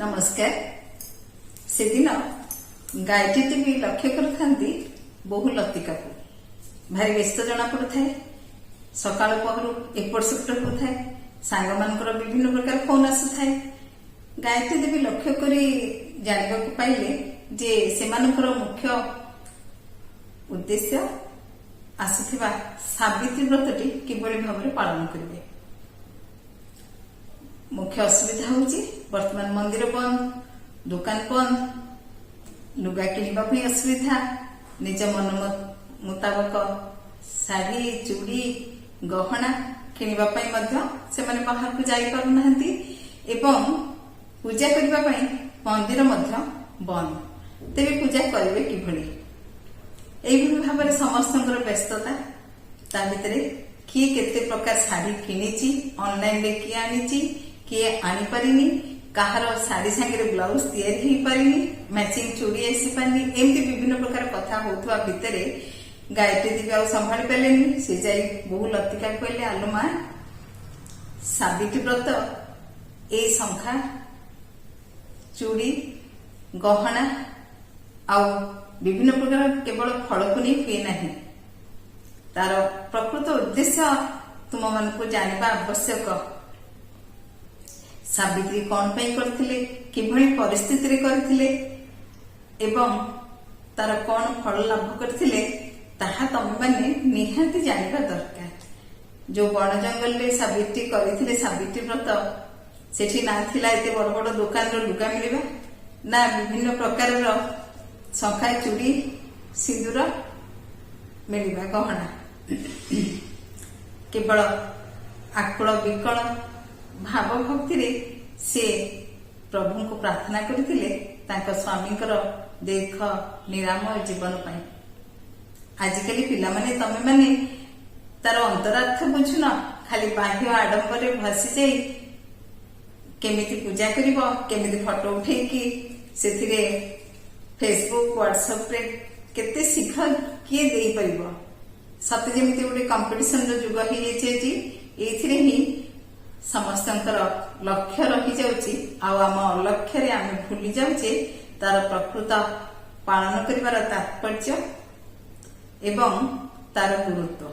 ନମସ୍କାର। ସେଦିନ ଗାୟତ୍ରୀ ଦେବୀ ଲକ୍ଷ୍ୟ କରୁଥାନ୍ତି ବୋହୂ ଲତିକାକୁ। ଭାରି ବ୍ୟସ୍ତ ଜଣା ପଡୁଥାଏ। ସକାଳ ପହରୁ ଏପଟ ସେପଟ ହେଉଥାଏ, ସାଙ୍ଗମାନଙ୍କର ବିଭିନ୍ନ ପ୍ରକାର ଫୋନ ଆସୁଥାଏ। ଗାୟତ୍ରୀ ଦେବୀ ଲକ୍ଷ୍ୟ କରି ଜାଣିବାକୁ ପାଇଲେ ଯେ ସେମାନଙ୍କର ମୁଖ୍ୟ ଉଦ୍ଦେଶ୍ୟ ଆସୁଥିବା ସାବିତ୍ରୀ ବ୍ରତଟି କିଭଳି ଭାବରେ ପାଳନ କରିବେ। ମୁଖ୍ୟ ଅସୁବିଧା ହେଉଛି, ବର୍ତ୍ତମାନ ମନ୍ଦିର ବନ୍ଦ, ଦୋକାନ ବନ୍ଦ, ଲୁଗା କିଣିବା ପାଇଁ ଅସୁବିଧା, ନିଜ ମନ ମୁତାବକ ଶାଢୀ, ଚୁଡ଼ି, ଗହଣା କିଣିବା ପାଇଁ ମଧ୍ୟ ସେମାନେ ବାହାରକୁ ଯାଇପାରୁନାହାନ୍ତି ଏବଂ ପୂଜା କରିବା ପାଇଁ ମନ୍ଦିର ମଧ୍ୟ ବନ୍ଦ। ତେବେ ପୂଜା କରିବେ କିଭଳି? ଏଇଭଳି ଭାବରେ ସମସ୍ତଙ୍କର ବ୍ୟସ୍ତତା। ତା ଭିତରେ କିଏ କେତେ ପ୍ରକାର ଶାଢୀ କିଣିଛି, ଅନଲାଇନରେ କିଏ ଆଣିଛି, କିଏ ଆଣିପାରିନି, କାହାର ଶାଢୀ ସାଙ୍ଗରେ ବ୍ଲାଉଜ ତିଆରି ହେଇପାରିନି, ମ୍ୟାଚିଂ ଚୁଡ଼ି ଆସିପାରିନି, ଏମିତି ବିଭିନ୍ନ ପ୍ରକାର କଥା ହଉଥିବା ଭିତରେ ଗାୟତ୍ରୀ ଦେବୀ ଆଉ ସମ୍ଭାଳି ପାରିଲେନି। ସେ ଯାଇ ବୋହୂ ଲତିକା କହିଲେ, "ଆଲୋ ମା, ସାବିତ୍ରୀ ବ୍ରତ ଏଇ ଶଙ୍ଖା, ଚୁଡ଼ି, ଗହଣା ଆଉ ବିଭିନ୍ନ ପ୍ରକାର କେବଳ ଫଳକୁ ନେଇ ହୁଏ ନାହିଁ। ତାର ପ୍ରକୃତ ଉଦ୍ଦେଶ୍ୟ ତୁମମାନଙ୍କୁ ଜାଣିବା ଆବଶ୍ୟକ। ସାବିତ୍ରୀ କଣ ପାଇଁ କରିଥିଲେ, କିଭଳି ପରିସ୍ଥିତିରେ କରିଥିଲେ ଏବଂ ତାର କଣ ଫଳ ଲାଭ କରିଥିଲେ, ତାହା ତମେମାନେ ନିହାତି ଜାଣିବା ଦରକାର। ଯୋଉ ବଣ ଜଙ୍ଗଲରେ ସାବିତ୍ରୀ କରିଥିଲେ ସାବିତ୍ରୀ ବ୍ରତ, ସେଠି ନା ଥିଲା ଏତେ ବଡ ବଡ ଦୋକାନର ଲୁଗା ମିଳିବା, ନା ବିଭିନ୍ନ ପ୍ରକାରର ଶଙ୍ଖା, ଚୁଡ଼ି, ସିନ୍ଦୁର ମିଳିବା, ଗହଣା। କେବଳ ଆକୁଳ ବିକଳ ଭାବ ଭକ୍ତିରେ ସେ ପ୍ରଭୁଙ୍କୁ ପ୍ରାର୍ଥନା କରିଥିଲେ ତାଙ୍କ ସ୍ୱାମୀଙ୍କର ଦୀର୍ଘ ନିରାମୟ ଜୀବନ ପାଇଁ। ଆଜିକାଲି ପିଲାମାନେ, ତମେମାନେ ତାର ଅନ୍ତରାର୍ଥ ବୁଝୁନ। ଖାଲି ବାହ୍ୟ ଆଡମ୍ବରରେ ଭାସିଯାଇ କେମିତି ପୂଜା କରିବ, କେମିତି ଫଟୋ ଉଠେଇକି ସେଥିରେ ଫେସବୁକ୍, ହ୍ୱାଟ୍ସଆପରେ କେତେ ଶୀଘ୍ର କିଏ ଦେଇପାରିବ, ସତେ ଯେମିତି ଗୋଟେ କମ୍ପିଟିସନର ଯୁଗ ହେଇଯାଇଛି ଆଜି। ଏଇଥିରେ ହିଁ ସମସ୍ତଙ୍କର ଲକ୍ଷ୍ୟ ରହିଯାଉଛି ଆଉ ଆମ ଅଲକ୍ଷ୍ୟରେ ଆମେ ଭୁଲି ଯାଉଛେ ତାର ପ୍ରକୃତ ପାଳନ କରିବାର ତାତ୍ପର୍ଯ୍ୟ ଏବଂ ତାର ଗୁରୁତ୍ୱ।"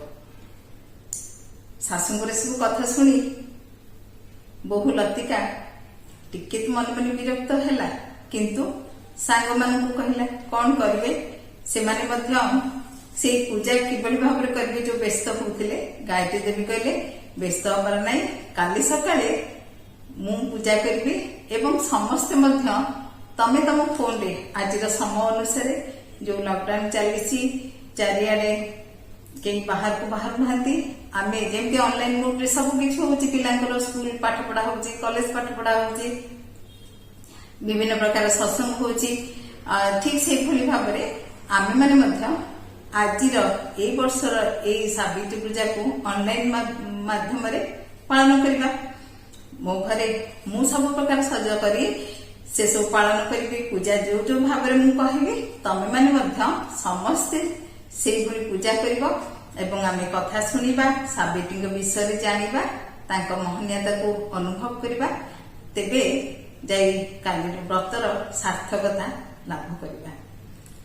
ଶାଶୁଙ୍କର ସବୁ କଥା ଶୁଣି ବୋହୂ ଲତିକା ଟିକେ ତ ମନେ ମନେ ବିରକ୍ତ ହେଲା, କିନ୍ତୁ ସାଙ୍ଗମାନଙ୍କୁ କହିଲା କଣ କରିବେ। ସେମାନେ ମଧ୍ୟ ସେଇ ପୂଜା କିଭଳି ଭାବରେ କରିବେ ଯୋଉ ବ୍ୟସ୍ତ ହଉଥିଲେ, ଗାୟତ୍ରୀ ଦେବୀ କହିଲେ, "ବ୍ୟସ୍ତ ହବାର ନାହିଁ। କାଲି ସକାଳେ ମୁଁ ପୂଜା କରିବି ଏବଂ ସମସ୍ତେ ମଧ୍ୟ ତମେ ତମ ଫୋନରେ ଆଜିର ସମୟ ଅନୁସାରେ, ଯୋଉ ଲକଡାଉନ ଚାଲିଛି, ଚାରିଆଡେ କେହି ବାହାରକୁ ବାହାରୁନାହାନ୍ତି, ଆମେ ଯେମିତି ଅନଲାଇନ ମୋଡରେ ସବୁ କିଛି ହଉଛି, ପିଲାଙ୍କର ସ୍କୁଲ ପାଠ ପଢା ହଉଛି, କଲେଜ ପାଠ ପଢା ହଉଛି, ବିଭିନ୍ନ ପ୍ରକାର ସତ୍ସଙ୍ଗ ହଉଛି, ଠିକ ସେଇଭଳି ଭାବରେ ଆମେମାନେ ମଧ୍ୟ ଆଜିର ଏଇ ବର୍ଷର ଏଇ ସାବିତ୍ରୀ ପୂଜାକୁ ଅନଲାଇନ ମାଧ୍ୟମରେ ପାଳନ କରିବା। ମୋ ଘରେ ମୁଁ ସବୁ ପ୍ରକାର ସଜ କରି ସେସବୁ ପାଳନ କରିବି। ପୂଜା ଯୋଉ ଯୋଉ ଭାବରେ ମୁଁ କହିବି, ତମେମାନେ ମଧ୍ୟ ସମସ୍ତେ ସେଇଭଳି ପୂଜା କରିବ ଏବଂ ଆମେ କଥା ଶୁଣିବା, ସାବିତ୍ରୀଙ୍କ ବିଷୟରେ ଜାଣିବା, ତାଙ୍କ ମହନୀୟତାକୁ ଅନୁଭବ କରିବା। ତେବେ ଯାଇ କାଲିର ବ୍ରତର ସାର୍ଥକତା ଲାଭ କରିବା।"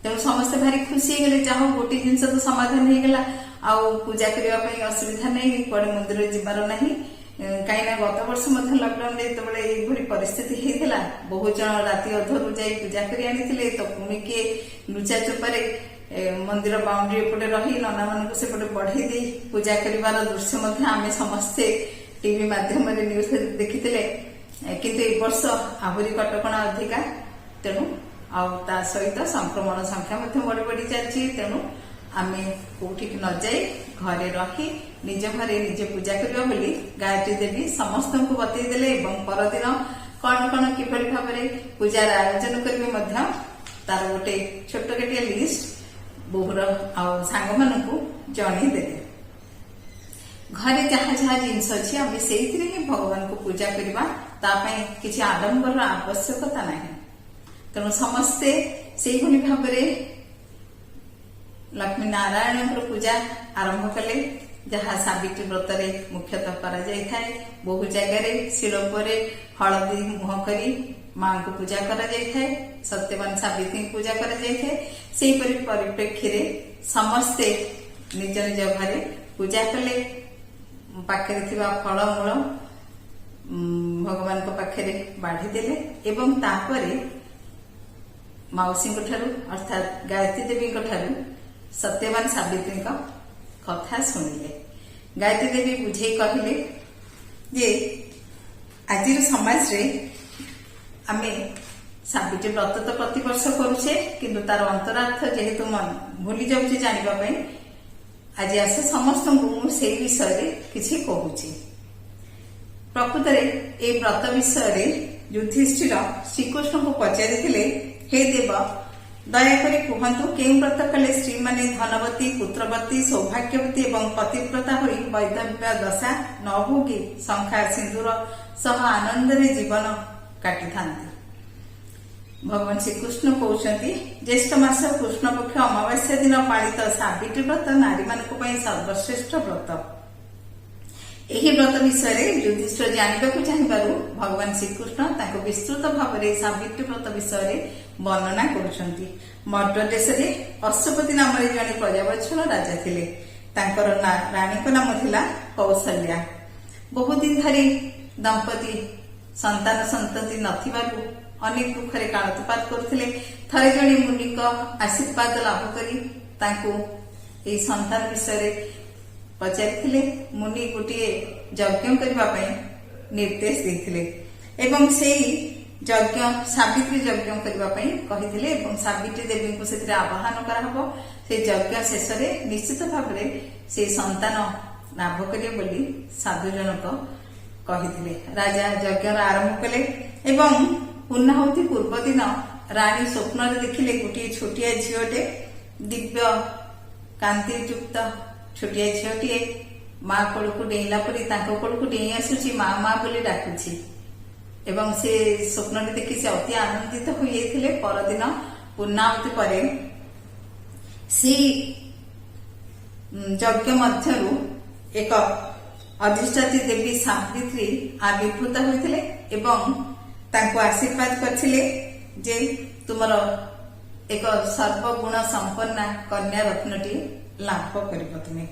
ତେଣୁ ସମସ୍ତେ ଭାରି ଖୁସି ହେଇଗଲେ। ଯାହା ହଉ, ଗୋଟିଏ ଜିନିଷ ତ ସମାଧାନ ହେଇଗଲା, ଆଉ ପୂଜା କରିବା ପାଇଁ ଅସୁବିଧା ନାହିଁ, କୁଆଡେ ମନ୍ଦିର ଯିବାର ନାହିଁ। କାହିଁକିନା ଗତ ବର୍ଷ ମଧ୍ୟ ଲକଡାଉନରେ ଯେତେବେଳେ ଏଇଭଳି ପରିସ୍ଥିତି ହେଇଥିଲା, ବହୁତ ଜଣ ରାତି ଅଧରୁ ଯାଇ ପୂଜା କରି ଆଣିଥିଲେ। ତ ପୁଣି କିଏ ଲୁଚା ଚୋପାରେ ମନ୍ଦିର ବାଉଣ୍ଡ୍ରି ଏପଟେ ରହି ନନାମାନଙ୍କୁ ସେପଟେ ବଢେଇ ଦେଇ ପୂଜା କରିବାର ଦୃଶ୍ୟ ମଧ୍ୟ ଆମେ ସମସ୍ତେ ଟିଭି ମାଧ୍ୟମରେ ନ୍ୟୁଜ ଦେଖିଥିଲେ। କିନ୍ତୁ ଏ ବର୍ଷ ଆହୁରି କଟକଣା ଅଧିକା, ତେଣୁ ଆଉ ତା ସହିତ ସଂକ୍ରମଣ ସଂଖ୍ୟା ମଧ୍ୟ ବଢି ବଢି ଚାଲିଛି। ତେଣୁ ଆମେ କୋଉଠିକି ନ ଯାଇ ଘରେ ରହି ନିଜ ଘରେ ନିଜେ ପୂଜା କରିବା ବୋଲି ଗାୟତ୍ରୀ ଦେବୀ ସମସ୍ତଙ୍କୁ ବତେଇ ଦେଲେ ଏବଂ ପରଦିନ କଣ କଣ କିଭଳି ଭାବରେ ପୂଜାର ଆୟୋଜନ କରିବେ ମଧ୍ୟ ତାର ଗୋଟେ ଛୋଟକାଟିଆ ଲିଷ୍ଟ ବୋହୂର ଆଉ ସାଙ୍ଗମାନଙ୍କୁ ଜଣେଇ ଦେଲେ। ଘରେ ଯାହା ଯାହା ଜିନିଷ ଅଛି, ଆମେ ସେଇଥିରେ ହିଁ ଭଗବାନଙ୍କୁ ପୂଜା କରିବା। ତା ପାଇଁ କିଛି ଆଡମ୍ବରର ଆବଶ୍ୟକତା ନାହିଁ। ତେଣୁ ସମସ୍ତେ ସେଇଭଳି ଭାବରେ ଲକ୍ଷ୍ମୀ ନାରାୟଣଙ୍କର ପୂଜା ଆରମ୍ଭ କଲେ। ଯାହା ସାବିତ୍ରୀ ବ୍ରତରେ ମୁଖ୍ୟତଃ କରାଯାଇଥାଏ। ବହୁ ଜାଗାରେ ଶିଳ ଉପରେ ହଳଦୀ ମୁହଁ କରି ମାଙ୍କୁ ପୂଜା କରାଯାଇଥାଏ, ସତ୍ୟବାନ ସାବିତ୍ରୀଙ୍କୁ ପୂଜା କରାଯାଇଥାଏ। ସେହିପରି ପରିପ୍ରେକ୍ଷୀରେ ସମସ୍ତେ ନିଜ ନିଜ ଘରେ ପୂଜା କଲେ। ପାଖରେ ଥିବା ଫଳମୂଳ ଭଗବାନଙ୍କ ପାଖରେ ବାଢି ଦେଲେ ଏବଂ ତାପରେ ମାଉସୀଙ୍କ ଠାରୁ, ଅର୍ଥାତ୍ ଗାୟତ୍ରୀ ଦେବୀଙ୍କ ଠାରୁ ସତ୍ୟବାନ ସାବିତ୍ରୀଙ୍କ କଥା ଶୁଣିଲେ। ଗାୟତ୍ରୀ ଦେବୀ ବୁଝେଇ କହିଲେ ଯେ ଆଜିର ସମାଜରେ ଆମେ ସାବିତ୍ରୀ ବ୍ରତ ତ ପ୍ରତିବର୍ଷ କରୁଛେ, କିନ୍ତୁ ତାର ଅନ୍ତରାର୍ଥ ଯେହେତୁ ଭୁଲି ଯାଉଛେ ଜାଣିବା ପାଇଁ, ଆଜି ଆସ ସମସ୍ତଙ୍କୁ ମୁଁ ସେଇ ବିଷୟରେ କିଛି କହୁଛି। ପ୍ରକୃତରେ ଏହି ବ୍ରତ ବିଷୟରେ ଯୁଧିଷ୍ଠିର ଶ୍ରୀକୃଷ୍ଣଙ୍କୁ ପଚାରିଥିଲେ, "ହେ ଦେବ, ଦୟାକରି କୁହନ୍ତୁ, କେଉଁ ବ୍ରତ କଲେ ସ୍ତ୍ରୀମାନେ ଧନବତୀ, ପୁତ୍ରବତୀ, ସୌଭାଗ୍ୟବତୀ ଏବଂ ପତିବ୍ରତା ହୋଇ ବୈଧବ୍ୟ ଦଶା ନ ଭୋଗି ଶଙ୍ଖା ସିନ୍ଦୁର ସହ ଆନନ୍ଦରେ ଜୀବନ କାଟିଥାନ୍ତି?" ଭଗବାନ ଶ୍ରୀକୃଷ୍ଣ କହୁଛନ୍ତି, ଜ୍ୟେଷ୍ଠ ମାସ କୃଷ୍ଣପକ୍ଷ ଅମାବାସ୍ୟା ଦିନ ପାଳିତ ସାବିତ୍ରୀ ବ୍ରତ ନାରୀମାନଙ୍କ ପାଇଁ ସର୍ବଶ୍ରେଷ୍ଠ ବ୍ରତ। ଏହି ବ୍ରତ ବିଷୟରେ ଯୁଧିଷ୍ଠିର ଜାଣିବାକୁ ଚାହିଁବାରୁ ଭଗବାନ ଶ୍ରୀକୃଷ୍ଣ ତାଙ୍କୁ ବିସ୍ତୃତ ଭାବରେ ସାବିତ୍ରୀ ବ୍ରତ ବିଷୟରେ ବର୍ଣ୍ଣନା କରୁଛନ୍ତି। ମଦ୍ର ଦେଶରେ ଅଶ୍ୱପତି ନାମରେ ଜଣେ ପ୍ରଜାବତ୍ସଳ ରାଜା ଥିଲେ। ତାଙ୍କର ରାଣୀଙ୍କ ନାମ ଥିଲା କୌଶଲ୍ୟା। ବହୁଦିନ ଧରି ଦମ୍ପତି ସନ୍ତାନ ସନ୍ତତି ନଥିବାରୁ ଅନେକ ଦୁଃଖରେ କାଳତିପାତ କରୁଥିଲେ। ଥରେ ଜଣେ ମୁନିଙ୍କ ଆଶୀର୍ବାଦ ଲାଭ କରି ତାଙ୍କୁ ଏହି ସନ୍ତାନ ବିଷୟରେ ପଚାରିଥିଲେ। ମୁନି ଗୋଟିଏ ଯଜ୍ଞ କରିବା ପାଇଁ ନିର୍ଦ୍ଦେଶ ଦେଇଥିଲେ ଏବଂ ସେଇ ଯଜ୍ଞ ସାବିତ୍ରୀ ଯଜ୍ଞ କରିବା ପାଇଁ କହିଥିଲେ ଏବଂ ସାବିତ୍ରୀ ଦେବୀଙ୍କୁ ସେଥିରେ ଆବାହନ କରାହବ। ସେଇ ଯଜ୍ଞ ଶେଷରେ ନିଶ୍ଚିତ ଭାବରେ ସେଇ ସନ୍ତାନ ଲାଭ କରିବେ ବୋଲି ସାଧୁ ଜଣକ କହିଥିଲେ। ରାଜା ଯଜ୍ଞର ଆରମ୍ଭ କଲେ ଏବଂ ପୂର୍ଣ୍ଣାହୁତି ପୂର୍ବ ଦିନ ରାଣୀ ସ୍ୱପ୍ନରେ ଦେଖିଲେ, ଗୋଟିଏ ଛୋଟିଆ ଝିଅଟେ, ଦିବ୍ୟ କାନ୍ତିଯୁକ୍ତ ଛୋଟିଆ ଝିଅଟିଏ ମା କୋଳକୁ ଡେଇଁଲା ପରି ତାଙ୍କ କୋଳକୁ ଡେଇଁ ଆସୁଛି, ମା ମା ବୋଲି ଡାକୁଛି ଏବଂ ସେ ସ୍ୱପ୍ନରେ ଦେଖି ସେ ଅତି ଆନନ୍ଦିତ ହୋଇଯାଇଥିଲେ। ପରଦିନ ପୂର୍ଣ୍ଣାହୁତି ପରେ ସେଇ ଯଜ୍ଞ ମଧ୍ୟରୁ ଏକ ଅଧିଷ୍ଠାତ୍ରୀ ଦେବୀ ସାବିତ୍ରୀ ଆବିର୍ଭୂତ ହୋଇଥିଲେ ଏବଂ ତାଙ୍କୁ ଆଶୀର୍ବାଦ କରିଥିଲେ ଯେ ତୁମର ଏକ ସର୍ବଗୁଣ ସମ୍ପନ୍ନା କନ୍ୟା ରତ୍ନଟିଏ ଲାଭ କରିବ ତୁମେ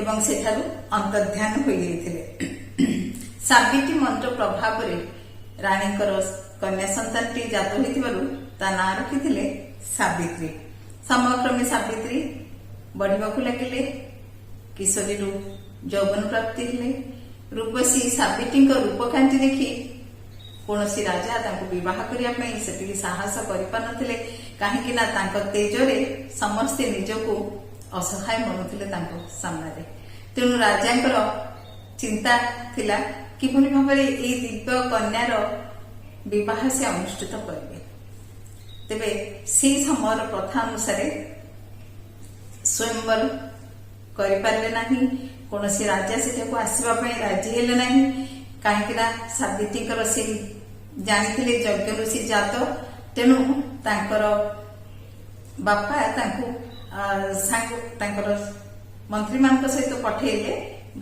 ଏବଂ ସେଠାରୁ ଅନ୍ତର୍ଧ୍ୟାନ ହୋଇଯାଇଥିଲେ। ସାବିତ୍ରୀ ମନ୍ତ୍ର ପ୍ରଭାବରେ ରାଣୀଙ୍କର କନ୍ୟା ସନ୍ତାନଟି ଜାତ ହୋଇଥିବାରୁ ତା ନାଁ ରଖିଥିଲେ ସାବିତ୍ରୀ। ସମୟକ୍ରମେ ସାବିତ୍ରୀ ବଢିବାକୁ ଲାଗିଲେ। କିଶୋରୀରୁ ଯୌବନ ପ୍ରାପ୍ତି ହେଲେ। ରୂପସୀ ସାବିତ୍ରୀଙ୍କ ରୂପକାନ୍ତି ଦେଖି କୌଣସି ରାଜା ତାଙ୍କୁ ବିବାହ କରିବା ପାଇଁ ସେତିକି ସାହସ କରିପାରୁନଥିଲେ, କାହିଁକି ନା ତାଙ୍କ ତେଜରେ ସମସ୍ତେ ନିଜକୁ ଅସହାୟ ମଣୁଥିଲେ ତାଙ୍କ ସାମ୍ନାରେ। ତେଣୁ ରାଜାଙ୍କର ଚିନ୍ତା ଥିଲା କିଭଳି ଭାବରେ ଏଇ ଦିବ୍ୟ କନ୍ୟାର ବିବାହ ସେ ଅନୁଷ୍ଠିତ କରିବେ। ତେବେ ସେଇ ସମୟର ପ୍ରଥା ଅନୁସାରେ ସ୍ୱୟଂବର କରିପାରିଲେ ନାହିଁ। କୌଣସି ରାଜା ସେଠାକୁ ଆସିବା ପାଇଁ ରାଜି ହେଲେ ନାହିଁ, କାହିଁକି ନା ସାବିତ୍ରୀଙ୍କର ସେଇ ଜାଣିଥିଲେ ଯଜ୍ଞରୁ ସେ ଜାତ। ତେଣୁ ତାଙ୍କର ବାପା ତାଙ୍କୁ ସାଙ୍ଗ ତାଙ୍କର ମନ୍ତ୍ରୀମାନଙ୍କ ସହିତ ପଠେଇଲେ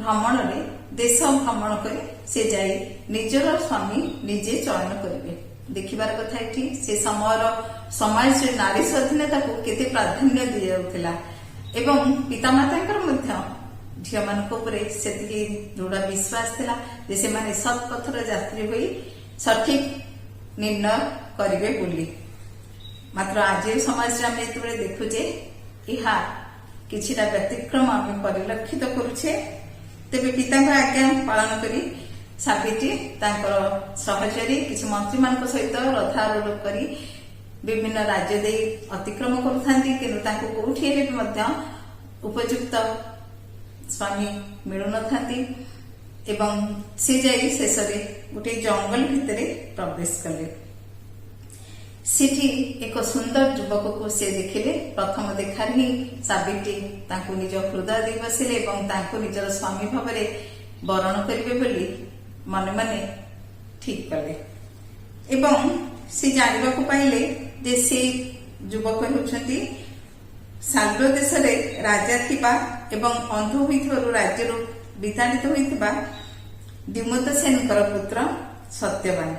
ଭ୍ରମଣରେ। ଦେଶ ଭ୍ରମଣ କରି ସେ ଯାଇ ନିଜର ସ୍ୱାମୀ ନିଜେ ଚୟନ କରିବେ। ଦେଖିବାର କଥା, ଏଠି ସେ ସମୟର ସମାଜରେ ନାରୀ ସ୍ୱାଧୀନତାକୁ କେତେ ପ୍ରାଧାନ୍ୟ ଦିଆଯାଉଥିଲା ଏବଂ ପିତାମାତାଙ୍କର ମଧ୍ୟ ଝିଅମାନଙ୍କ ଉପରେ ସେତିକି ଦୃଢ ବିଶ୍ୱାସ ଥିଲା ଯେ ସେମାନେ ସତ୍ ପଥର ଯାତ୍ରୀ ହୋଇ ସଠିକ ନିର୍ଣ୍ଣୟ କରିବେ ବୋଲି। ମାତ୍ର ଆଜିର ସମାଜରେ ଆମେ ଯେତେବେଳେ ଦେଖୁଛେ, ଏହା କିଛିଟା ବ୍ୟତିକ୍ରମ ଆମେ ପରିଲକ୍ଷିତ କରୁଛେ। ତେବେ ପିତାଙ୍କ ଆଜ୍ଞା ପାଳନ କରି ସାବିତ୍ରୀ ତାଙ୍କର ସହଚରୀ କିଛି ମନ୍ତ୍ରୀମାନଙ୍କ ସହିତ ରଥାରୂଢ କରି ବିଭିନ୍ନ ରାଜ୍ୟ ଦେଇ ଅତିକ୍ରମ କରୁଥାନ୍ତି, କିନ୍ତୁ ତାଙ୍କୁ କୋଉଠି ହେଲେ ବି ମଧ୍ୟ ଉପଯୁକ୍ତ ସ୍ୱାମୀ ମିଳୁନଥାନ୍ତି ଏବଂ ସେ ଯାଇ ଶେଷରେ ଗୋଟିଏ ଜଙ୍ଗଲ ଭିତରେ ପ୍ରବେଶ କଲେ। ସେଠି ଏକ ସୁନ୍ଦର ଯୁବକକୁ ସେ ଦେଖିଲେ। ପ୍ରଥମ ଦେଖାରେ ହିଁ ସାବିତ୍ରୀ ତାଙ୍କୁ ନିଜ ହୃଦୟ ଦେଇ ବସିଲେ ଏବଂ ତାଙ୍କୁ ନିଜର ସ୍ୱାମୀ ଭାବରେ ବରଣ କରିବେ ବୋଲି ମନେ ମନେ ଠିକ କଲେ ଏବଂ ସେ ଜାଣିବାକୁ ପାଇଲେ ଯେ ସେ ଯୁବକ ହେଉଛନ୍ତି ଶାଲ୍ବ ଦେଶରେ ରାଜା ଥିବା ଏବଂ ଅନ୍ଧ ହୋଇଥିବାରୁ ରାଜ୍ୟରୁ ବିତାଡ଼ିତ ହୋଇଥିବା ଦ୍ୟୁମତ ସେନଙ୍କର ପୁତ୍ର ସତ୍ୟବାନ।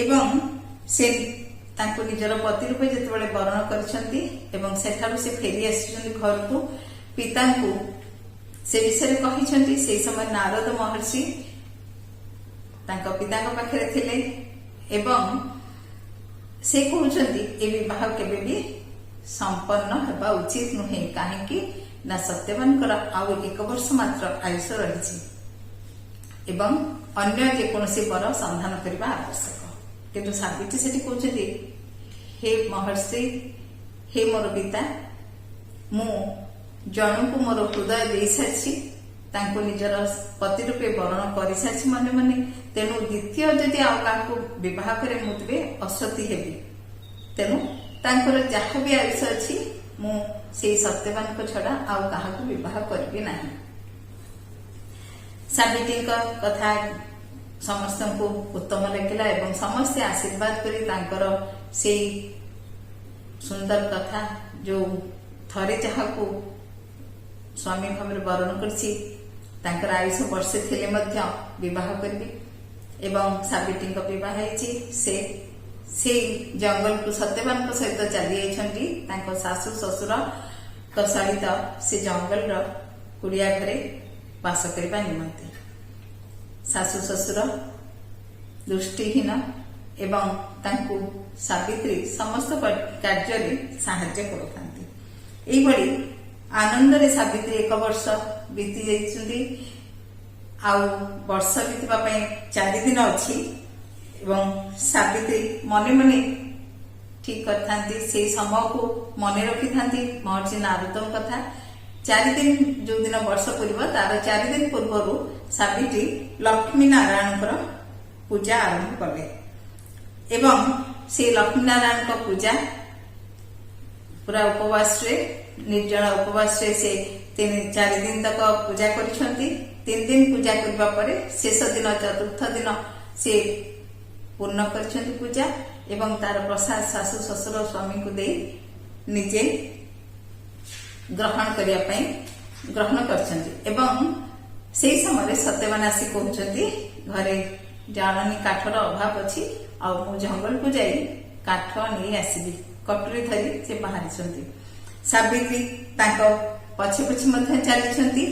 ଏବଂ ସେ ତାଙ୍କୁ ନିଜର ପତି ରୂପେ ଯେତେବେଳେ ବରଣ କରିଛନ୍ତି ଏବଂ ସେଠାରୁ ସେ ଫେରି ଆସିଛନ୍ତି ଘରକୁ, ପିତାଙ୍କୁ ସେ ବିଷୟରେ କହିଛନ୍ତି। ସେହି ସମୟ ନାରଦ ମହର୍ଷି ତାଙ୍କ ପିତାଙ୍କ ପାଖରେ ଥିଲେ ଏବଂ ସେ କହୁଛନ୍ତି, ଏ ବିବାହ କେବେ ବି ସମ୍ପନ୍ନ ହେବା ଉଚିତ ନୁହେଁ। କାହିଁକି ନା ସତ୍ୟବାନଙ୍କର ଆଉ ଏକ ବର୍ଷ ମାତ୍ର ଆୟୁଷ ରହିଛି ଏବଂ ଅନ୍ୟ ଯେକୌଣସି ବର ସନ୍ଧାନ କରିବା ଆବଶ୍ୟକ। କିନ୍ତୁ ସାବିତ୍ରୀ ସେଠି କହୁଛନ୍ତି, ହେ ମହର୍ଷି, ହେ ମୋର ପିତା, ମୁଁ ଜଣଙ୍କୁ ମୋର ହୃଦୟ ଦେଇସାରିଛି, ତାଙ୍କୁ ନିଜର ପତି ରୂପେ ବରଣ କରିସାରିଛି ମନେ ମନେ। ତେଣୁ ଦ୍ୱିତୀୟ ଯଦି ଆଉ କାହାକୁ ବିବାହ କରେ, ମୁଁ ତେବେ ଅସତୀ ହେବି। ତେଣୁ ତାଙ୍କର ଯାହା ବି ଆୟୁଷ ଅଛି, ମୁଁ ସେଇ ସତ୍ୟବାନଙ୍କ ଛଡା ଆଉ କାହାକୁ ବିବାହ କରିବି ନାହିଁ। ସାବିତ୍ରୀଙ୍କ କଥା ସମସ୍ତଙ୍କୁ ଉତ୍ତମ ଲାଗିଲା ଏବଂ ସମସ୍ତେ ଆଶୀର୍ବାଦ କରି ତାଙ୍କର ସେଇ ସୁନ୍ଦର କଥା, ଯୋଉ ଥରେ ଯାହାକୁ ସ୍ୱାମୀ ଭାବରେ ବରଣ କରିଛି, ତାଙ୍କର ଆୟୁଷ ବର୍ଷେ ଥିଲେ ମଧ୍ୟ ବିବାହ କରିବି। ଏବଂ ସାବିତ୍ରୀଙ୍କ ବିବାହ ହେଇଛି। ସେ ସେଇ ଜଙ୍ଗଲକୁ ସତ୍ୟବାନଙ୍କ ସହିତ ଚାଲି ଯାଇଛନ୍ତି। ତାଙ୍କ ଶାଶୁ ଶ୍ୱଶୁରଙ୍କ ସହିତ ସେ ଜଙ୍ଗଲର କୁଡ଼ିଆ ଘରେ ବାସ କରିବା ନିମନ୍ତେ। ଶାଶୁ ଶ୍ୱଶୁର ଦୃଷ୍ଟିହୀନ ଏବଂ ତାଙ୍କୁ ସାବିତ୍ରୀ ସମସ୍ତ କାର୍ଯ୍ୟରେ ସାହାଯ୍ୟ କରୁଥାନ୍ତି। ଏଇଭଳି ଆନନ୍ଦରେ ସାବିତ୍ରୀ ଏକ ବର୍ଷ ବିତି ଯାଇଛନ୍ତି। ଆଉ ବର୍ଷ ବିତିବା ପାଇଁ 4 ଦିନ ଅଛି ଏବଂ ସାବିତ୍ରୀ ମନେ ମନେ ଠିକ କରିଥାନ୍ତି, ସେଇ ସମୟକୁ ମନେ ରଖିଥାନ୍ତି ମହର୍ଷି ନାରଦଙ୍କ କଥା। 4 ଦିନ, ଯୋଉଦିନ ବର୍ଷ ପୂରିବ ତାର 4 ଦିନ ପୂର୍ବରୁ ସାବିତ୍ରୀ ଲକ୍ଷ୍ମୀ ନାରାୟଣଙ୍କର ପୂଜା ଆରମ୍ଭ କଲେ ଏବଂ ସେଇ ଲକ୍ଷ୍ମୀ ନାରାୟଣଙ୍କ ପୂଜା ପୁରା ଉପବାସରେ, ନିର୍ଜଳ ଉପବାସରେ ସେ 3-4 ଦିନ ତକ ପୂଜା କରିଛନ୍ତି। 3 ଦିନ ପୂଜା କରିବା ପରେ ଶେଷ ଦିନ, ଚତୁର୍ଥ ଦିନ ସେ ପୂର୍ଣ୍ଣ କରିଛନ୍ତି ପୂଜା ଏବଂ ତାର ପ୍ରସାଦ ଶାଶୁ ଶ୍ୱଶୁର ସ୍ୱାମୀଙ୍କୁ ଦେଇ ନିଜେ ଗ୍ରହଣ କରିବା ପାଇଁ ଗ୍ରହଣ କରିଛନ୍ତି। ଏବଂ ସେଇ ସମୟରେ ସତ୍ୟବାନ ଆସି କହୁଛନ୍ତି, ଘରେ ଜାଳେଣୀ କାଠର ଅଭାବ ଅଛି ଆଉ ମୁଁ ଜଙ୍ଗଲକୁ ଯାଇ କାଠ ନେଇ ଆସିବି। କଟୁରୀ ଧରି ସେ ବାହାରିଛନ୍ତି। ସାବିତ୍ରୀ ତାଙ୍କ ପଛେ ପଛେ ମଧ୍ୟ ଚାଲିଛନ୍ତି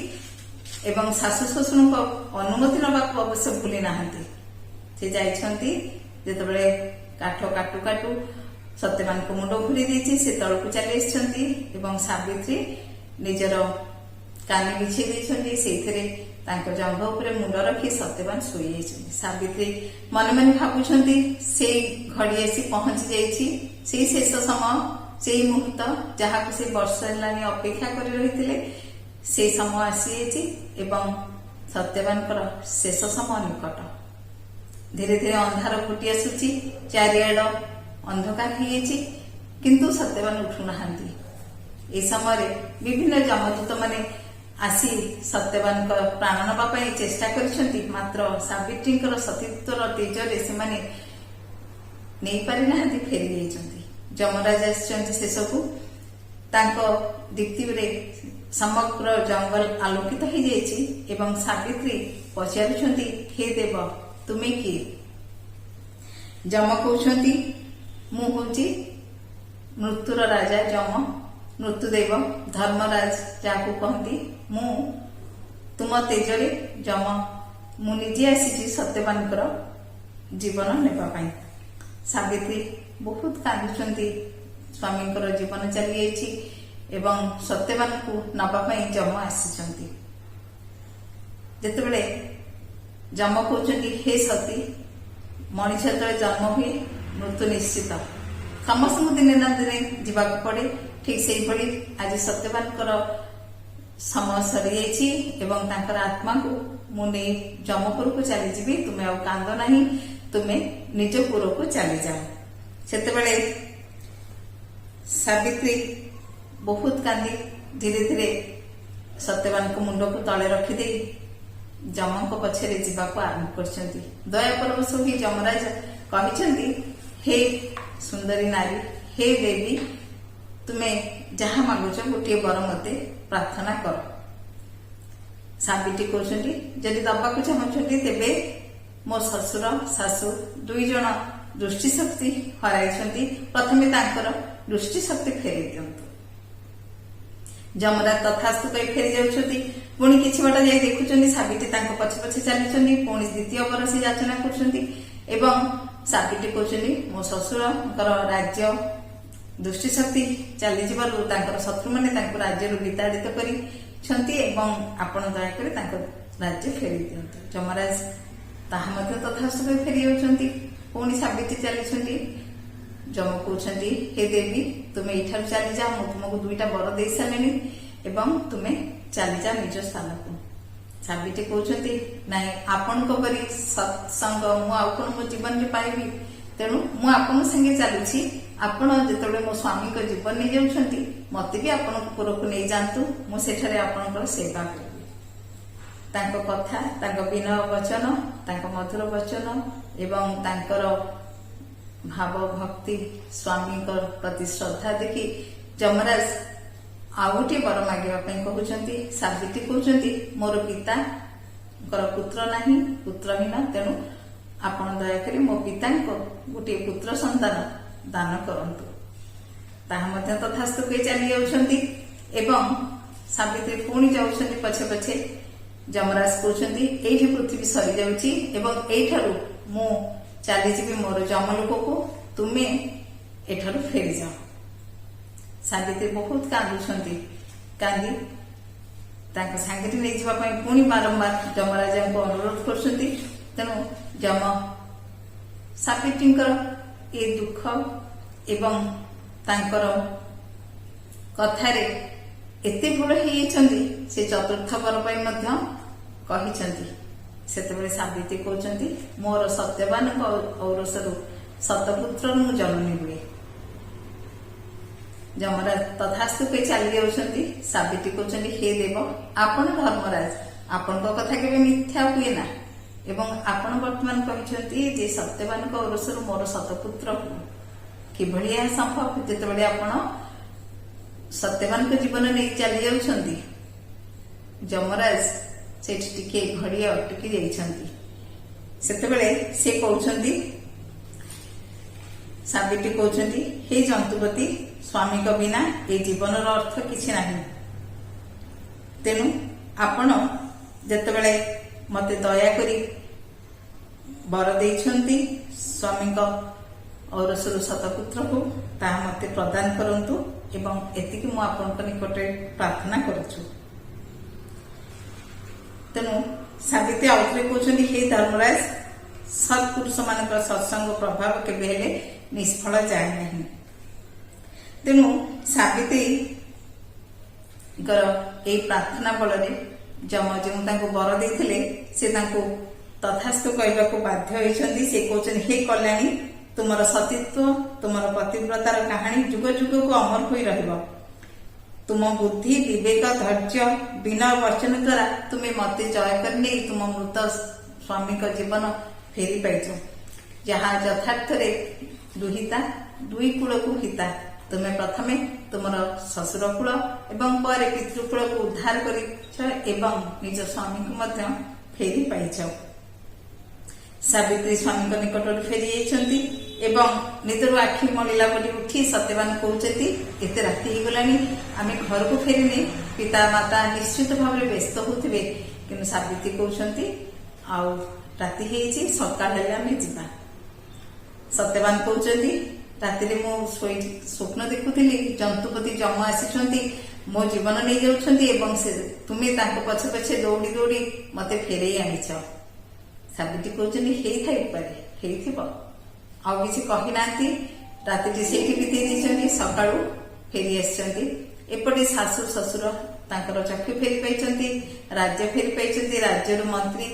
ଏବଂ ଶାଶୁ ଶ୍ୱଶୁରଙ୍କ ଅନୁମତି ନେବାକୁ ଅବଶ୍ୟ ଭୁଲି ନାହାନ୍ତି। ସେ ଯାଇଛନ୍ତି। ଯେତେବେଳେ କାଠ କାଟୁ କାଟୁ ସତ୍ୟବାନଙ୍କ ମୁଣ୍ଡ ଘୁରି ଦେଇଛି, ସେ ତଳକୁ ଚାଲି ଆସିଛନ୍ତି ଏବଂ ସାବିତ୍ରୀ ନିଜର କାନି ବିଛେଇ ଦେଇଛନ୍ତି। ସେଇଥିରେ ତାଙ୍କ ଜଙ୍ଘ ଉପରେ ମୁଣ୍ଡ ରଖି ସତ୍ୟବାନ ଶୋଇଯାଇଛନ୍ତି। ସାବିତ୍ରୀ ମନେ ମନେ ଭାବୁଛନ୍ତି, ସେଇ ଘଡି ଆସି ପହଞ୍ଚି ଯାଇଛି, ସେଇ ଶେଷ ସମୟ, ସେଇ ମୁହୂର୍ତ୍ତ, ଯାହାକୁ ସେ ବର୍ଷ ହେଲାଣି ଅପେକ୍ଷା କରି ରହିଥିଲେ, ସେଇ ସମୟ ଆସିଯାଇଛି ଏବଂ ସତ୍ୟବାନଙ୍କର ଶେଷ ସମୟ ନିକଟ। ଧୀରେ ଧୀରେ ଅନ୍ଧାର ଘୋଟି ଆସୁଛି, ଚାରିଆଡ ଅନ୍ଧକାର ହେଇଯାଇଛି, କିନ୍ତୁ ସତ୍ୟବାନ ଉଠୁନାହାନ୍ତି। ଏହି ସମୟରେ ବିଭିନ୍ନ ଯମଦୂତ ମାନେ ଆସି ସତ୍ୟବାନଙ୍କ ପ୍ରାଣ ନେବା ପାଇଁ ଚେଷ୍ଟା କରିଛନ୍ତି। ମାତ୍ର ସାବିତ୍ରୀଙ୍କର ସତୀତ୍ୱର ତେଜରେ ସେମାନେ ନେଇପାରିନାହାନ୍ତି, ଫେରି ଯାଇଛନ୍ତି। ଯମରାଜ ଆସିଛନ୍ତି ଶେଷକୁ। ତାଙ୍କ ଦୀପ୍ତିରେ ସମଗ୍ର ଜଙ୍ଗଲ ଆଲୋକିତ ହେଇଯାଇଛି ଏବଂ ସାବିତ୍ରୀ ପଚାରୁଛନ୍ତି, ହେ ଦେବ, ତୁମେ କିଏ? ଯମ କହୁଛନ୍ତି, ମୁଁ ହଉଛି ମୃତ୍ୟୁର ରାଜା ଯମ, ମୃତ୍ୟୁଦେବ, ଧର୍ମରାଜ ଯାହାକୁ କହନ୍ତି। ମୁଁ ତୁମ ତେଜରେ ଯମ, ମୁଁ ନିଜେ ଆସିଛି ସତ୍ୟବାନଙ୍କର ଜୀବନ ନେବା ପାଇଁ। ସାବିତ୍ରୀ ବହୁତ କାନ୍ଦୁଛନ୍ତି। ସ୍ୱାମୀଙ୍କର ଜୀବନ ଚାଲିଯାଇଛି ଏବଂ ସତ୍ୟବାନଙ୍କୁ ନେବା ପାଇଁ ଯମ ଆସିଛନ୍ତି। ଯେତେବେଳେ ଯମ କହୁଛନ୍ତି, ହେ ସତୀ, ମଣିଷ ଯେତେବେଳେ ଜନ୍ମ ହୁଏ, ମୃତ୍ୟୁ ନିଶ୍ଚିତ। ସମସ୍ତଙ୍କୁ ଦିନେ ନା ଦିନେ ଯିବାକୁ ପଡେ। ଠିକ ସେଇଭଳି ଆଜି ସତ୍ୟବାନଙ୍କର ସମୟ ସରିଯାଇଛି ଏବଂ ତାଙ୍କର ଆତ୍ମାକୁ ମୁଁ ନେଇ ଯମପୁରକୁ ଚାଲିଯିବି। ତୁମେ ଆଉ କାନ୍ଦ ନାହିଁ, ତୁମେ ନିଜ ପୁରକୁ ଚାଲିଯାଅ। ସେତେବେଳେ ସାବିତ୍ରୀ ବହୁତ କାନ୍ଦି ଧୀରେ ଧୀରେ ସତ୍ୟବାନଙ୍କ ମୁଣ୍ଡକୁ ତଳେ ରଖିଦେଇ ଯମଙ୍କ ପଛରେ ଯିବାକୁ ଆରମ୍ଭ କରିଛନ୍ତି। ଦୟା ପରବଶ ହୋଇ ଯମରାଜ କହିଛନ୍ତି, ହେ ସୁନ୍ଦରୀ ନାରୀ, ହେ ଦେବୀ, ତୁମେ ଯାହା ମାଗୁଛ ଗୋଟିଏ ବର ମତେ ପ୍ରଦାନ କର। ପ୍ରାର୍ଥନା କର। ସାବିତ୍ରୀ କହୁଛନ୍ତି, ଯଦି ଦବାକୁ ଚାହୁଁଛନ୍ତି ତେବେ ମୋ ଶ୍ୱଶୁର ଶାଶୁ 2 ଜଣ ଦୃଷ୍ଟିଶକ୍ତି ହରାଇଛନ୍ତି, ପ୍ରଥମେ ତାଙ୍କର ଦୃଷ୍ଟିଶକ୍ତି ଫେରେଇ ଦିଅନ୍ତୁ। ଯମରାଜ ତଥାସ୍ତୁ କହି ଫେରି ଯାଉଛନ୍ତି। ପୁଣି କିଛି ବାଟ ଯାଇ ଦେଖୁଛନ୍ତି, ସାବିତ୍ରୀ ତାଙ୍କ ପଛେ ପଛେ ଚାଲିଛନ୍ତି। ପୁଣି ଦ୍ୱିତୀୟ ବର ସେ ଯାଚନା କରୁଛନ୍ତି ଏବଂ ସାବିତ୍ରୀ କହୁଛନ୍ତି, ମୋ ଶ୍ୱଶୁରଙ୍କର ରାଜ୍ୟ ଦୃଷ୍ଟିଶକ୍ତି ଚାଲିଯିବାରୁ ତାଙ୍କର ଶତ୍ରୁମାନେ ତାଙ୍କୁ ରାଜ୍ୟରୁ ବିତାଡ଼ିତ କରିଛନ୍ତି ଏବଂ ଆପଣ ଦୟାକରି ତାଙ୍କ ରାଜ୍ୟ ଫେରେଇ ଦିଅନ୍ତୁ। ଯମରାଜ ତାହା ମଧ୍ୟ ତଥାସ୍ତୁ କହି ଫେରି ଯାଉଛନ୍ତି। ପୁଣି ସାବିତ୍ରୀ ଚାଲିଛନ୍ତି। ଯମ କହୁଛନ୍ତି, ହେ ଦେବୀ, ତୁମେ ଏଇଠାରୁ ଚାଲିଯାଅ। ମୁଁ ତୁମକୁ ଦୁଇଟା ବର ଦେଇ ସାରିଲିଣି ଏବଂ ତୁମେ ଚାଲିଯାଅ ନିଜ ସ୍ଥାନକୁ। ସାବିତ୍ରୀ କହୁଛନ୍ତି, ନାଇଁ, ଆପଣଙ୍କ ପରି ସତ୍ସଙ୍ଗ ମୁଁ ଆଉ କଣ ମୋ ଜୀବନରେ ପାଇବି? ତେଣୁ ମୁଁ ଆପଣଙ୍କ ସାଙ୍ଗେ ଚାଲୁଛି। ଆପଣ ଯେତେବେଳେ ମୋ ସ୍ୱାମୀଙ୍କ ଜୀବନ ନେଇଯାଉଛନ୍ତି, ମତେ ବି ଆପଣଙ୍କ ପୁରକୁ ନେଇଯାଆନ୍ତୁ। ମୁଁ ସେଠାରେ ଆପଣଙ୍କର ସେବା କରିବି। ତାଙ୍କ କଥା, ତାଙ୍କ ବିନୟ ବଚନ, ତାଙ୍କ ମଧୁର ବଚନ ଏବଂ ତାଙ୍କର ଭାବ ଭକ୍ତି, ସ୍ୱାମୀଙ୍କ ପ୍ରତି ଶ୍ରଦ୍ଧା ଦେଖି ଯମରାଜ ଆଉ ଗୋଟିଏ ବର ମାଗିବା ପାଇଁ କହୁଛନ୍ତି। ସାବିତ୍ରୀ କହୁଛନ୍ତି, ମୋର ପିତାଙ୍କର ପୁତ୍ର ନାହିଁ, ପୁତ୍ରହୀନ। ତେଣୁ ଆପଣ ଦୟାକରି ମୋ ପିତାଙ୍କ ଗୋଟିଏ ପୁତ୍ର ସନ୍ତାନ ଦାନ କରନ୍ତୁ। ତାହା ମଧ୍ୟ ତଥାସ୍ତୁ କହି ଚାଲି ଯାଉଛନ୍ତି ଏବଂ ସାବିତ୍ରୀ ପୁଣି ଯାଉଛନ୍ତି ପଛେ ପଛେ। ଯମରାଜ କହୁଛନ୍ତି, ଏଇଠି ପୃଥିବୀ ସରିଯାଉଛି ଏବଂ ଏଇଠାରୁ ମୁଁ ଚାଲିଯିବି ମୋର ଯମଲୋକକୁ, ତୁମେ ଏଠାରୁ ଫେରିଯାଅ। ସାବିତ୍ରୀ ବହୁତ କାନ୍ଦୁଛନ୍ତି। କାନ୍ଦି ତାଙ୍କ ସାଙ୍ଗରେ ନେଇଯିବା ପାଇଁ ପୁଣି ବାରମ୍ବାର ଯମରାଜାଙ୍କୁ ଅନୁରୋଧ କରୁଛନ୍ତି। ତେଣୁ ଯମ ସାବିତ୍ରୀଙ୍କର ଏ ଦୁଃଖ ଏବଂ ତାଙ୍କର କଥାରେ ଏତେ ଭୁଲ ହେଇଯାଇଛନ୍ତି, ସେ ଚତୁର୍ଥ ବର ପାଇଁ ମଧ୍ୟ କହିଛନ୍ତି। ସେତେବେଳେ ସାବିତ୍ରୀ କହୁଛନ୍ତି, ମୋର ସତ୍ୟବାନଙ୍କ ଔରସରୁ ଶତପୁତ୍ର ମୁଁ ଜନନୀ ହୁଏ। ଯମରାଜ ତଥାସ୍ତୁ କହି ଚାଲି ଯାଉଛନ୍ତି। ସାବିତ୍ରୀ କହୁଛନ୍ତି, ହେ ଦେବ, ଆପଣ ଧର୍ମରାଜ, ଆପଣଙ୍କ କଥା କେବେ ମିଥ୍ୟା ହୁଏ ନା ଏବଂ ଆପଣ ବର୍ତ୍ତମାନ କହିଛନ୍ତି ଯେ ସତ୍ୟବାନଙ୍କ ଔରସରୁ ମୋର ଶତପୁତ୍ର ହୁଏ। କିଭଳି ଏହା ସମ୍ଭବ, ଯେତେବେଳେ ଆପଣ ସତ୍ୟବାନଙ୍କ ଜୀବନ ନେଇ ଚାଲି ଯାଉଛନ୍ତି? ଯମରାଜ ସେଇଠି ଟିକେ ଘଡ଼ିଏ ଅଟକି ଯାଇଛନ୍ତି। ସେତେବେଳେ ସେ କହୁଛନ୍ତି, ସାବିତ୍ରୀ କହୁଛନ୍ତି, ହେ ଜନ୍ତୁପତି, ସ୍ୱାମୀଙ୍କ ବିନା ଏ ଜୀବନର ଅର୍ଥ କିଛି ନାହିଁ। ତେଣୁ ଆପଣ ଯେତେବେଳେ ମତେ ଦୟାକରି ବର ଦେଇଛନ୍ତି ସ୍ୱାମୀଙ୍କ ଔରସରୁ ଶତପୁତ୍ରକୁ, ତାହା ମତେ ପ୍ରଦାନ କରନ୍ତୁ ଏବଂ ଏତିକି ମୁଁ ଆପଣଙ୍କ ନିକଟରେ ପ୍ରାର୍ଥନା କରୁଛୁ। ତେଣୁ ସାବିତ୍ରୀ ଆଉଥରେ କହୁଛନ୍ତି, ହେ ଧର୍ମରାଜ, ସତ୍ପୁରୁଷ ମାନଙ୍କର ସତ୍ସଙ୍ଗ ପ୍ରଭାବ କେବେ ହେଲେ ନିଷ୍ଫଳ ଯାଏ ନାହିଁ। ତେଣୁ ସାବିତ୍ରୀଙ୍କର ଏଇ ପ୍ରାର୍ଥନା ବଳରେ ଯମ ଯେଉଁ ତାଙ୍କୁ ବର ଦେଇଥିଲେ, ସେ ତାଙ୍କୁ ତଥାସ୍ତୁ କହିବାକୁ ବାଧ୍ୟ ହୋଇଛନ୍ତି। ସେ କହୁଛନ୍ତି, ହେ କଲ୍ୟାଣୀ, ତୁମର ସତୀତ୍ୱ, ତୁମର ପତିବ୍ରତାର କାହାଣୀ ଯୁଗ ଯୁଗକୁ ଅମର ହୋଇ ରହିବ। ତୁମ ବୁଦ୍ଧି, ବିବେକ, ଧୈର୍ଯ୍ୟ, ବିନୟ ବଚନ ଦ୍ୱାରା ତୁମେ ମତେ ଜୟ କରି ନେଇ ତୁମ ମୃତ ସ୍ୱାମୀଙ୍କ ଜୀବନ ଫେରି ପାଇଛ, ଯାହା ଯଥାର୍ଥରେ ଦୁହିତା ଦୁଇ କୂଳକୁ ହିତା। ତୁମେ ପ୍ରଥମେ ତୁମର ଶ୍ୱଶୁର କୂଳ ଏବଂ ପରେ ପିତୃକୂଳକୁ ଉଦ୍ଧାର କରିଛ ଏବଂ ନିଜ ସ୍ୱାମୀଙ୍କୁ ମଧ୍ୟ ଫେରି ପାଇଛ। ସାବିତ୍ରୀ ସ୍ୱାମୀଙ୍କ ନିକଟରୁ ଫେରି ଯାଇଛନ୍ତି ଏବଂ ନିଦରୁ ଆଖି ମଳିଲା ବୋଲି ଉଠି ସତ୍ୟବାନ କହୁଛନ୍ତି, ଏତେ ରାତି ହେଇଗଲାଣି, ଆମେ ଘରକୁ ଫେରିନି, ପିତା ମାତା ନିଶ୍ଚିତ ଭାବରେ ବ୍ୟସ୍ତ ହଉଥିବେ। କିନ୍ତୁ ସାବିତ୍ରୀ କହୁଛନ୍ତି, ଆଉ ରାତି ହେଇଛି, ସକାଳ ହେଲେ ଆମେ ଯିବା। ସତ୍ୟବାନ କହୁଛନ୍ତି, ରାତିରେ ମୁଁ ଶୋଇ ସ୍ୱପ୍ନ ଦେଖୁଥିଲି, ଜନ୍ତୁପତି ଯମ ଆସିଛନ୍ତି, ମୋ ଜୀବନ ନେଇଯାଉଛନ୍ତି ଏବଂ ସେ ତୁମେ ତାଙ୍କ ପଛେ ପଛେ ଦୌଡ଼ି ଦୌଡ଼ି ମତେ ଫେରେଇ ଆଣିଛ। ସାବିତ୍ରୀ କହୁଛନ୍ତି, ହେଇଥାଇପାରେ, ହେଇଥିବ। ଆଉ କିଛି କହିନାହାନ୍ତି। ରାତିଟି ସେଇଠି ବିତେଇ ଦେଇଛନ୍ତି। ସକାଳୁ ଫେରି ଆସିଛନ୍ତି। ଏପଟେ ଶାଶୁ ଶ୍ୱଶୁର ତାଙ୍କର ଚକ୍ଷୁ ଫେରି ପାଇଛନ୍ତି, ରାଜ୍ୟ ଫେରି ପାଇଛନ୍ତି। ରାଜ୍ୟରୁ ମନ୍ତ୍ରୀ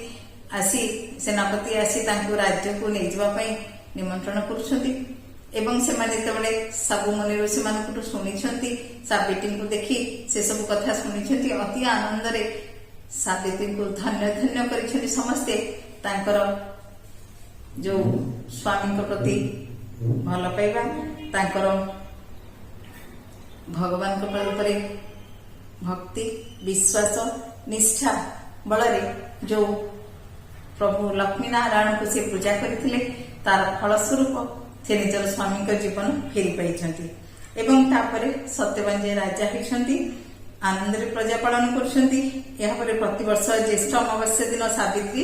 ଆସି, ସେନାପତି ଆସି ତାଙ୍କୁ ରାଜ୍ୟକୁ ନେଇଯିବା ପାଇଁ ନିମନ୍ତ୍ରଣ କରୁଛନ୍ତି ଏବଂ ସେମାନେ ଯେତେବେଳେ ସବୁ ମୁନି ଋଷିମାନଙ୍କଠୁ ଶୁଣିଛନ୍ତି, ସାବିତ୍ରୀଙ୍କୁ ଦେଖି ସେସବୁ କଥା ଶୁଣିଛନ୍ତି, ଅତି ଆନନ୍ଦରେ ସାବିତ୍ରୀଙ୍କୁ ଧନ୍ୟ ଧନ୍ୟ କରିଛନ୍ତି ସମସ୍ତେ। ତାଙ୍କର ଯୋଉ ସ୍ୱାମୀଙ୍କ ପ୍ରତି ଭଲ ପାଇବା, ତାଙ୍କର ଭଗବାନଙ୍କ ଉପରେ ଭକ୍ତି, ବିଶ୍ୱାସ, ନିଷ୍ଠା ବଳରେ ଯୋଉ ପ୍ରଭୁ ଲକ୍ଷ୍ମୀ ନାରାୟଣଙ୍କୁ ସେ ପୂଜା କରିଥିଲେ, ତାର ଫଳସ୍ୱରୂପ ସେ ନିଜର ସ୍ୱାମୀଙ୍କ ଜୀବନ ଫେରି ପାଇଛନ୍ତି ଏବଂ ତାପରେ ସତ୍ୟବାନ ଯେ ରାଜା ହୋଇଛନ୍ତି, ଆନନ୍ଦରେ ପ୍ରଜା ପାଳନ କରୁଛନ୍ତି। ଏହାପରେ ପ୍ରତିବର୍ଷ ଜ୍ୟେଷ୍ଠ ଅମାବାସ୍ୟା ଦିନ ସାବିତ୍ରୀ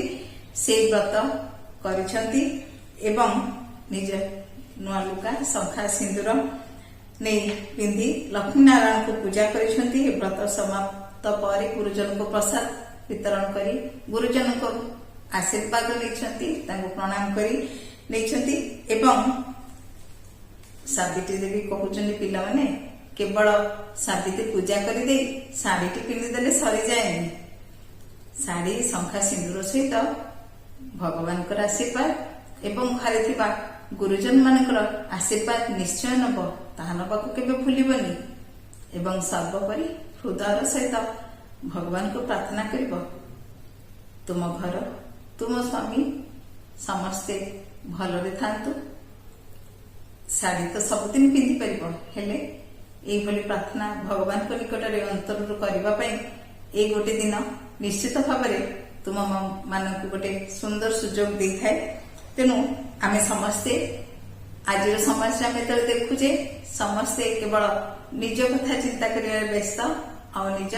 ସେଇ ବ୍ରତ କରିଛନ୍ତି ଏବଂ ନିଜ ନୂଆ ଲୁଗା, ଶଙ୍ଖା, ସିନ୍ଦୁର ନେଇ ପିନ୍ଧି ଲକ୍ଷ୍ମୀ ନାରାୟଣଙ୍କୁ ପୂଜା କରିଛନ୍ତି। ଏ ବ୍ରତ ସମାପ୍ତ ପରେ ଗୁରୁଜନଙ୍କୁ ପ୍ରସାଦ ବିତରଣ କରି ଗୁରୁଜନଙ୍କ ଆଶୀର୍ବାଦ ନେଇଛନ୍ତି, ତାଙ୍କୁ ପ୍ରଣାମ କରି ନେଇଛନ୍ତି। ଏବଂ ସାବିତ୍ରୀ ଦେବୀ କହୁଛନ୍ତି, ପିଲାମାନେ, କେବଳ ସାବିତ୍ରୀ ପୂଜା କରିଦେଇ ଶାଢୀଟି ପିନ୍ଧିଦେଲେ ସରିଯାଏନି। ଶାଢୀ, ଶଙ୍ଖା, ସିନ୍ଦୁର ସହିତ ଭଗବାନଙ୍କର ଆଶୀର୍ବାଦ ଏବଂ ଘରେ ଥିବା ଗୁରୁଜନ ମାନଙ୍କର ଆଶୀର୍ବାଦ ନିଶ୍ଚୟ ନବ। ତାହା ନବାକୁ କେବେ ଭୁଲିବନି ଏବଂ ସର୍ବୋପରି ହୃଦୟର ସହିତ ଭଗବାନଙ୍କୁ ପ୍ରାର୍ଥନା କରିବ, ତୁମ ଘର, ତୁମ ସ୍ୱାମୀ ସମସ୍ତେ ଭଲରେ ଥାନ୍ତୁ। ଶାଢୀ ତ ସବୁଦିନ ପିନ୍ଧିପାରିବ, ହେଲେ ଏଇଭଳି ପ୍ରାର୍ଥନା ଭଗବାନଙ୍କ ନିକଟରେ ଅନ୍ତରରୁ କରିବା ପାଇଁ ଏଇ ଗୋଟେ ଦିନ ନିଶ୍ଚିତ ଭାବରେ ତୁମ ମାନଙ୍କୁ ଗୋଟେ ସୁନ୍ଦର ସୁଯୋଗ ଦେଇଥାଏ। ତେଣୁ ଆମେ ସମସ୍ତେ ଆଜିର ସମାଜରେ ଆମେ ଯେତେବେଳେ ଦେଖୁଛେ, ସମସ୍ତେ କେବଳ ନିଜ କଥା ଚିନ୍ତା କରିବାରେ ବ୍ୟସ୍ତ ଆଉ ନିଜ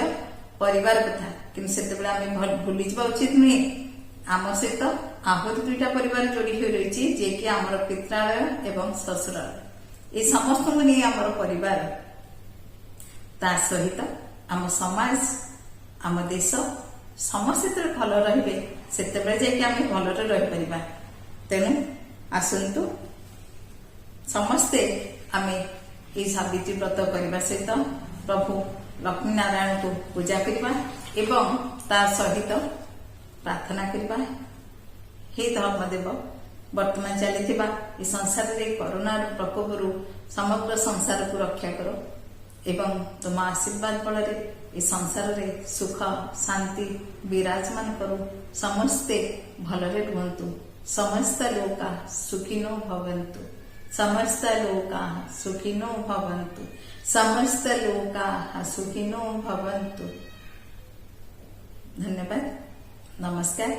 ପରିବାର କଥା। କିନ୍ତୁ ସେତେବେଳେ ଆମେ ଭୁଲିଯିବା ଉଚିତ ନୁହେଁ, ଆମ ସହିତ ଆହୁରି ଦୁଇଟା ପରିବାର ଯୋଡି ହୋଇ ରହିଛି, ଯିଏକି ଆମର ପିତ୍ରାଳୟ ଏବଂ ଶ୍ୱଶୁରାଳୟ। ଏ ସମସ୍ତଙ୍କୁ ନେଇ ଆମର ପରିବାର। ତା ସହିତ ଆମ ସମାଜ, ଆମ ଦେଶ, ସମସ୍ତେ ଯେତେବେଳେ ଭଲ ରହିବେ, ସେତେବେଳେ ଯାଇକି ଆମେ ଭଲରେ ରହିପାରିବା। ତେଣୁ ଆସନ୍ତୁ, ସମସ୍ତେ ଆମେ ଏଇ ସାବିତ୍ରୀ ବ୍ରତ କରିବା ସହିତ ପ୍ରଭୁ ଲକ୍ଷ୍ମୀ ନାରାୟଣଙ୍କୁ ପୂଜା କରିବା ଏବଂ ତା ସହିତ ପ୍ରାର୍ଥନା କରିବା, ହେ ଧର୍ମଦେବ, ବର୍ତ୍ତମାନ ଚାଲିଥିବା ଏ ସଂସାରରେ କରୋନାର ପ୍ରକୋପରୁ ସମଗ୍ର ସଂସାରକୁ ରକ୍ଷା କର ଏବଂ ତୁମ ଆଶୀର୍ବାଦ ବଳରେ ଏ ସଂସାରରେ ସୁଖ ଶାନ୍ତି ବିରାଜମାନ କରୁ। ସମସ୍ତେ ଭଲରେ ରୁହନ୍ତୁ। ସମସ୍ତ ଲୋକା ସୁଖିନୋ ଭବନ୍ତୁ। ସମସ୍ତ ଲୋକା ସୁଖିନୋ ଭବନ୍ତୁ। ସମସ୍ତ ଲୋକା ସୁଖିନୋ ଭବନ୍ତୁ। ଧନ୍ୟବାଦ, ନମସ୍କାର।